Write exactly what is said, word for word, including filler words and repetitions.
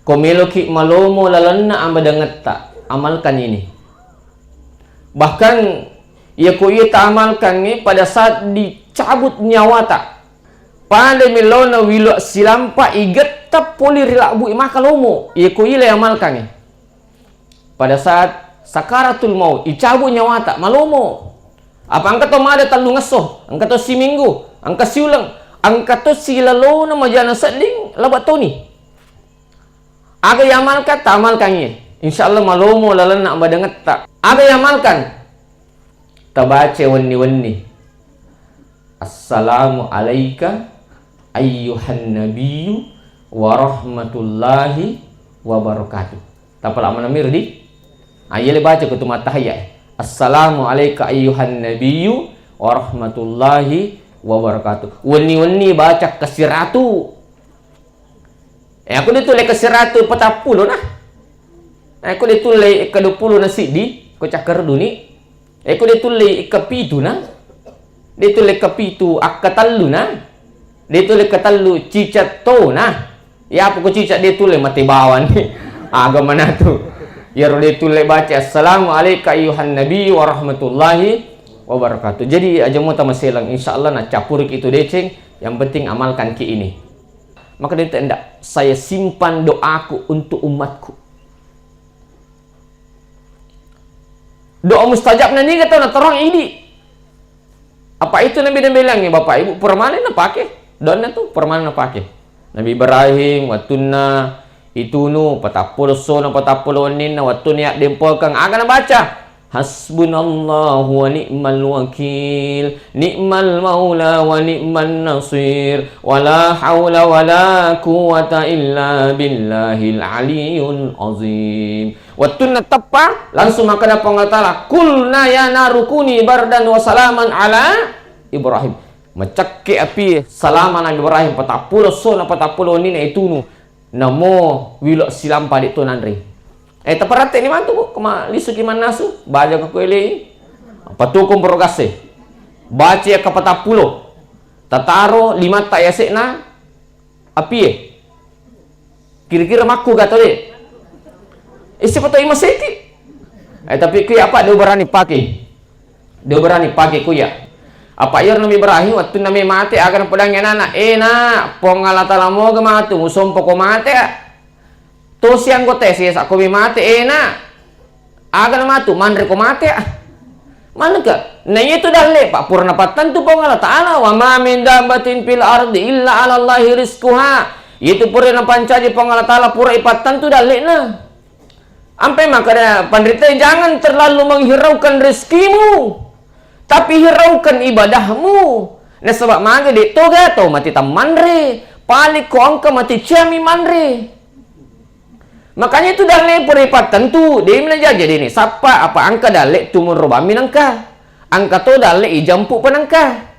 Ko meloki malomo lalenna amadangetta, amalkan ini. Bahkan, iya ko iya taamalkangngi pada saat dicabut nyawata, pada melona wilo silampa igetta poli ri labbu maka lomo, iya ko iya amalkangngi. Pada saat sakaratul maut, icabut nyawata, malomo. Apa engka to mada tellungesso, engka to siminggu, engka siuleng, engka to silalona majana sedding, laba toni. Aga iamalkan, taamalkan iye. Insya Allah malomo lalenna madangetta. Aga iamalkan, tabaca wenni-wenni. Assalamu alaika ayyuhan nabiyyu wa rahmatullahi wa barakatuh. Tapala manamir di? Ayyele baca ko tu matahayya. Assalamu alaika ayyuhan nabiyyu wa rahmatullahi wa barakatuh. Wenni-wenni baca kasiratu. Eh, aku ditulle ke siratu patappulo na. Eh, aku ditulle ke dua puluh na siddi, ko cakar duni. Eh, aku ditulle ke pitu na. Ditulle ke pitu, akka tellu na. Ditulle ke tellu, cicat to na. Ya, apa ko cicat ditulle mate bawang. Aga manatu. Yaro ditulle baca, "Assalamu alaika ayyuhan nabiyyu wa rahmatullahi wa barakatuh." Jadi, aja muta maselang, insya Allah na cappuriki itu deceng, yang penting amalkan ki ini. Maka dia tidak, "Saya simpan doaku untuk umatku." Doa mustajab na niga tau na torong idi. Apa itu Nabi, Nabi bilang, "Ya, Bapak Ibu, permane na pake." Doanna tu permane na pake. Nabi Ibrahim, wattunna itunu, patappulo esso na patappulo wenninna, wattuni yaddempokang, aga na baca? Hasbunallahu wa ni'mal wakil, ni'mal maula wa ni'man nasir, wala haula wala quwwata illa billahil aliyul azim. Wattunna teppa, langsung makkeda Puang Allah Ta'ala, "Qulna ya naru kuni bardan wa salaman ala Ibrahim." Macakke api salama Nabi Ibrahim, patappulo esso na patappulo wenninna itunu. Namo wilo silampa de to nanre. Eh, taparatte'ni mantu, Bu, koma lisuki mannasu, baja ko kuelei. Patukung poro gasse. Baca iya kapatappulo. Tataro limatta yase'na apie. Kira-kira makku gato de. Isi pato imaseki. Eh, tapi kui apa de berani pakai. Dia berani pake kuya. Apa iyaro Nabi Ibrahim, wattunna me mate, aga napodangi anana, "Eh, Nak, Puang Allah Ta'ala moga matu, musompo ko mate, ah. Tosi anggota sesa ko me mate, eh, Nak. Aga na matu, manre ko mate, ah." Manengka, na itu dalle, Pak, pura napattentu Puang Allah Ta'ala, "Wa ma min dabbatin fil ardi illa 'ala Allahi rizquha." Itu pura napancaji Puang Allah Ta'ala, pura ipattentu dallena. Ampe makkeda panrita, "Jangan terlalu menghiraukan rezekimu, tapi hiraukan ibadahmu." Nasaba mage de toga tau mati tammanre, paling ko engka mati ciami manre. Makanya itu dalle pura ipattentu, de najaji de ni sappa apa engka dalle tumurro bammi nengka. Engka to dalle ijampu penengka.